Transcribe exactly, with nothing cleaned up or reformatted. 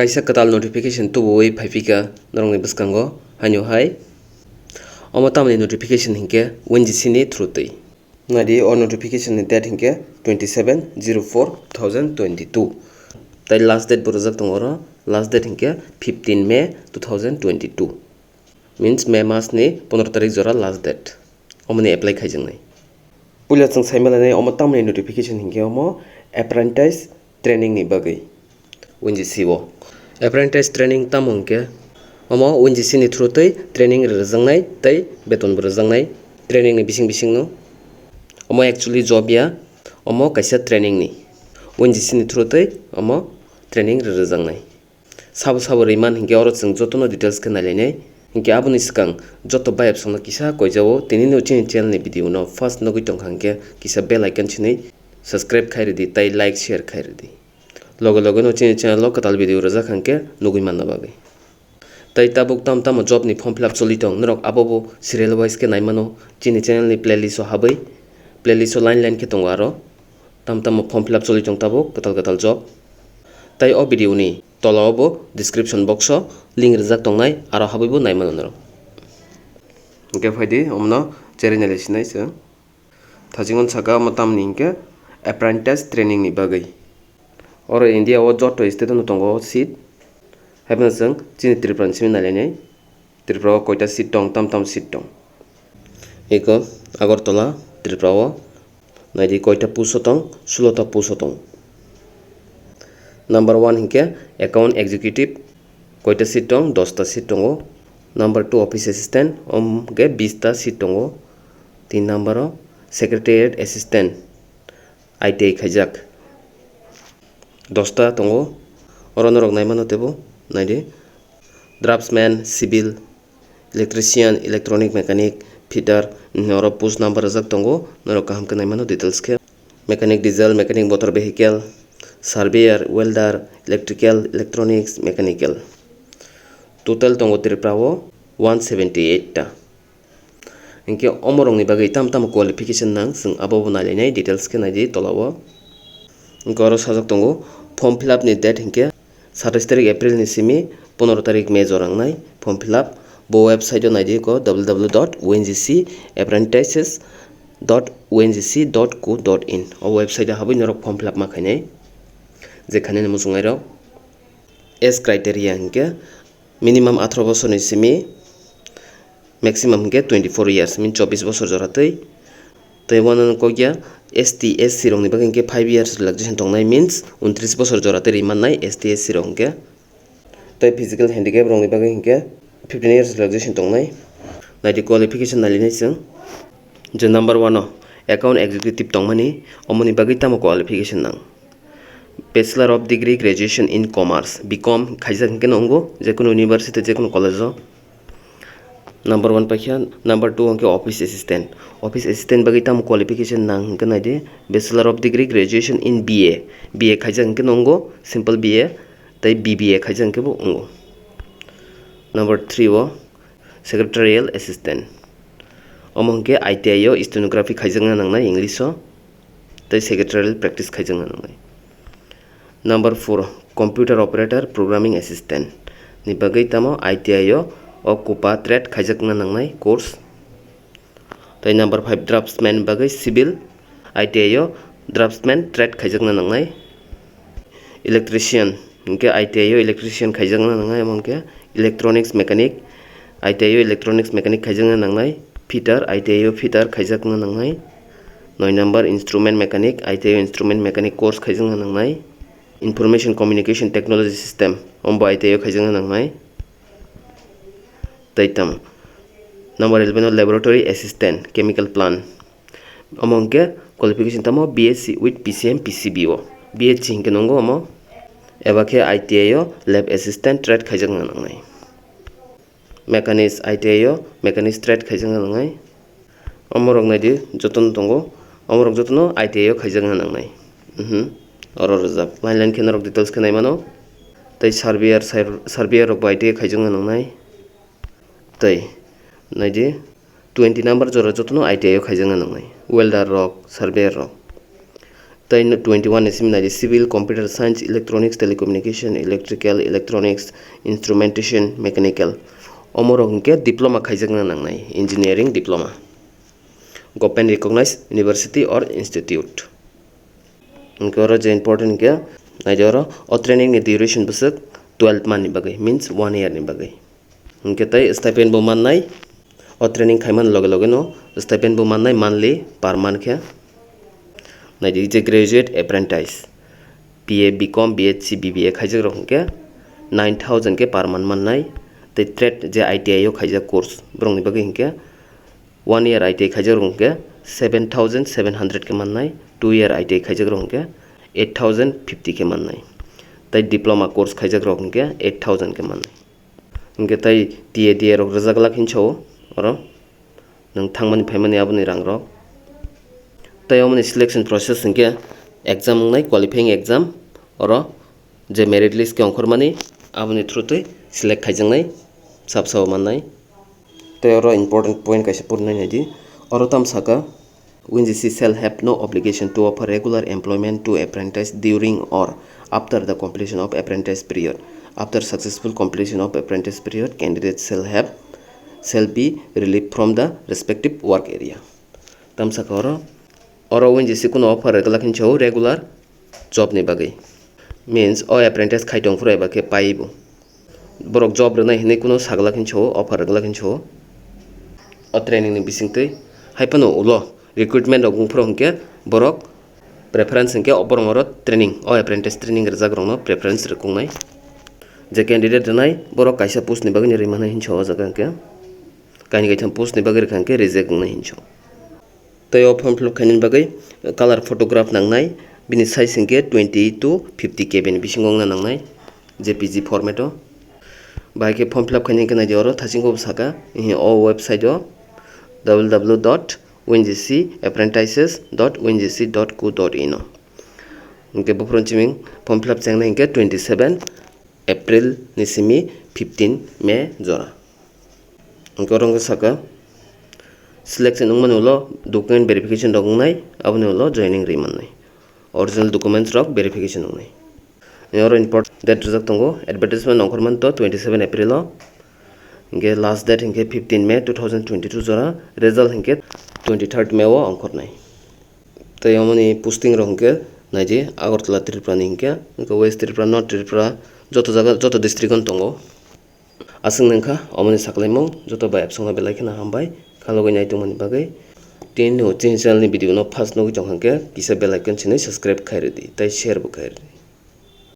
Kaisa kwtal notification tubuwi phaiphika norokni bwskango, haino hai. Omo tamni notification hinkhe O N G C ni through twi. Naidi o notification ni date hinkhe twenty seven zero four two thousand twenty two. Tai last date bo rijak tongo oro, last date hinkhe fifteen May two thousand twenty two. Means May mas ni pondro tarik jora last date. Omoni apply khaijaknai. Puila chwng saimalainai omo tamni notification hinkhe omo apprentice training ni bagwi. O N G C o. Apprentice training tamo hinkhe omo O N G C ni through twi training rwjaknai tei beton bo rwjaknai training ni bising bising no. Omo actually job ya, omo kaisa training ni. O N G C ni through twi omo training rwjaknai. Sabo sabo rimani hinkhe oro chwng jotono details khe nailainai. Hinkhe aboni swkang joto bayapsongno kisa koijao, tinino chini channel ni video no first nugwi tongkha hinkhe kisa bell icon sinwi subscribe khai rwdi tei like share khai rwdi. Loge loge no chini channel o kwtal video rwjak hinkhe nugwi manna bagwi. Tei tabuk tam tamo job ni form fill up choli tong, norok abobo serial wise khe naimano chini channel ni playlist o habwi, playlist o line line khe tongo aro. Tam tamo form fill up choli tong tabuk kwtal kwtal job. Tei o video ni tola o bo description box o link rijak tongnai, aro habwi bo naimano norok. Hinkhe phaidi omno cherwi nailai sinai chwng. Thajingon saka omo tamni hinkhe apprentice training ni bagwi. Oro India o joto state o no tongo o seat. Haiphano chwng chini Tripura ni simi nailainai. Tripura o koita seat tong, tam tam seat tong. Eko Agartala, Tripura o naidi koita post o tong, sulo ta post o tong. Number one hinkhe account executive, koita seat tong, dosta seat tongo. Number two office assistant, om ge bista seat tongo. Tin number o secretariat assistant, I T I khaijak. Dosta tongo. Oro norok naimano teibo, naidi. Draftsman, civil, electrician, electronic mechanic, fitter, oro post number rijak tongo. Norok kaham khe naimano details khe. Mechanic diesel, mechanic motor vehicle, surveyor, welder, electrical, electronics, mechanical. Total tongo Tripura o one seventy eight ta. Hinkhe omorokni bagwi tam tamo qualification nang, chwng abobo nailainai, details khe naidi tola o. Hinkhe oro sajak tongo, form fill up ni date hinkhe satais tarik April ni simi pondro tarik May jora wngnai form fill up. Bo website o naidi ko W W W dot O N G C apprentices dot O N G C dot co dot in. O website o habwi norok form fill up ma khainai. Je khainani muchungnai rok age criteria hinkhe minimum atharo bosorni simi, maximum hinkhe twenty four years, means chobbish bosor jora twi. Tei uanano kokya S T S C rokni bagwi hinkhe five years relaxation tongnai, means untris bosor jora twi rimannai S T S C rok hinkhe. Tei physical handicap rokni bagwi hinkhe fifteen years relaxation tongnai. Naidi qualification nailainai chwng. Je number one o account executive tongmani, omoni bagwi tamo qualification nang? Bachelor of Degree, Graduation in Commerce, B Com khaijak hinkhe no wngo, jekunu university, jekunu college o. Number one paikha, number two hinkhe office assistant. Office assistant bagwi tamo qualification nang hinkhe naidi, Bachelor of Degree, Graduation in B A, B A khaijak hinkhe no wngo, simple B A, tei B B A khaijak hinkhe bo wngo. Number three o secretarial assistant. Omo hinkhe I T I o stenography khaijakna nangnai English o, tei secretarial practice khaijakna nangnai. Number four, computer operator, programming assistant ni bagwi tamo I T I o, o kupa trade khaijakna nangnai course. Tei number five, draftsman bagwi civil, I T I o draftsman trade khaijakna nangnai. Electrician hinkhe I T I o electrician khaijakna nangnai, omo hinkhe electronics mechanic, I T I o electronics mechanic khaijakna nangnai. Fitter, I T I o fitter khaijakna nangnai. Noi number, instrument mechanic, I T I o instrument mechanic course khaijakna nangnai. Information communication technology system, omo bo I T I o khaijakna nangnai. Tei tamo number eleven o laboratory assistant, chemical plant. Omo hinkhe qualification tamo B S C with P C M, P C B o. B S C hinkhe nungo omo. Eba khe I T I o lab assistant trade khaijakna nangnai. Mechanics, I T I o mechanics trade khaijakna nangnai. Omorok naidi jotono tongo, omorok jotono I T I o khaijakna nangnai. Mhm. Oro rijak. Line line khe norok details khe naimano. Tei surveyor, sur-, surveyor rokbo I T I khaijakna nangnai. Tei naidi twenty number jora jotono I T I o khaijakna nangnai. Welder rok, surveyor rok. Tei twenty one ni simi naidi civil, computer science, electronics, telecommunication, electrical, electronics, instrumentation, mechanical. Omorok hinkhe diploma khaijakna nangnai, engineering diploma. Government recognized university or institute. Hinkhe oro je important hinkhe, naidi oro o training ni duration bwswk twelve month ni bagwi, means one year ni bagwi. Hinkhe tei stipend bo mannai, o training khaimani loge loge no stipend bo mannai monthly per month khe. Naidi je graduate apprentice, B A, B com, B S C, B B A khaijak rok hinkhe nine thousand khe per month mannai. Tei trade je I T I o khaijak course borokni bagwi hinkhe one year I T I khaijak rok hinkhe seven thousand seven hundred khe mannai, two year I T I khaijak rok hinkhe eight thousand fifty khe mannai. Tei diploma course khaijak rok hinkhe eight thousand khe mannai. Hinkhe tei T A D A rok rwjak lak hinsa o oro nwng thangmani phaimani aboni rang rok. Tei omoni selection process hinkhe exam wngnai, qualifying exam, oro je merit list khe ongkhormani aboni through twi select khaijaknai, sab sabo mannai. Tei oro important point kaisa pori nai naidi. Oro tamo saka, O N G C shall have no obligation to offer regular employment to apprentice during or after the completion of apprentice period. After successful completion of apprentice period, candidate shall have, shall be relieved from the respective work area. Tamo saka oro, oro O N G C kuno offer rwgwla khe sao regular job ni bagwi. Means o apprentice khai tong phuru eba khe pai bo. Borok job rwnai hinwi kuno sagwla khe sao, offer rwgwla khe sao. O training ni bisingtwi. Hai phano ulo recruitment rok wng phuru hinkhe borok preference hinkhe borok oro training, o apprentice training rwjak rokno preference rwkuknai. Je candidate rwnai borok kaisa post ni bagwi rwmani hinsa o jaga hinkhe. Kainwi kaitham post ni bagwi rwkha hinkhe reject wngnai hinsa. Tei o form fill up khainani bagwi color photograph nangnai, bini size hinkhe twenty to fifty K B ni bisingo wngna nangnai, J P G format o. Bahai khe form fill up khainani hinkhe naidi oro thasingo bo saka, o website o W W W dot O N G C apprentices dot O N G C dot co dot in o. Hinkhe buphuru chiming form fill up chengnai hinkhe twenty seven April ni simi fifteen May jora. Hinkhe oro wngkha saka, selection wngmani ulo document verification rok wngnai, aboni ulo joining ri mannai. Original documents rok verification wngnai. Oro important date rwjak tongo, advertisement ongkhormani to twenty seven April o. Hinkhe last date hinkhe fifteen May two thousand twenty-two jora, result hinkhe twenty third May o ongkhornai. Tei omoni posting rok hinkhe naidi Agartala Tripura ni hinkhe, hinkhe West Tripura, North Tripura, joto jaga, joto district o tongo. Aswk nangkha omoni saklaimung, joto bai absongno belai kheno hambai, khalogwi naitongmani bagwi. Tini o chini channel ni video no first nugwi tongkha hinkhe kisa bell icon sini subscribe khairwdi tei share bo khairwdi.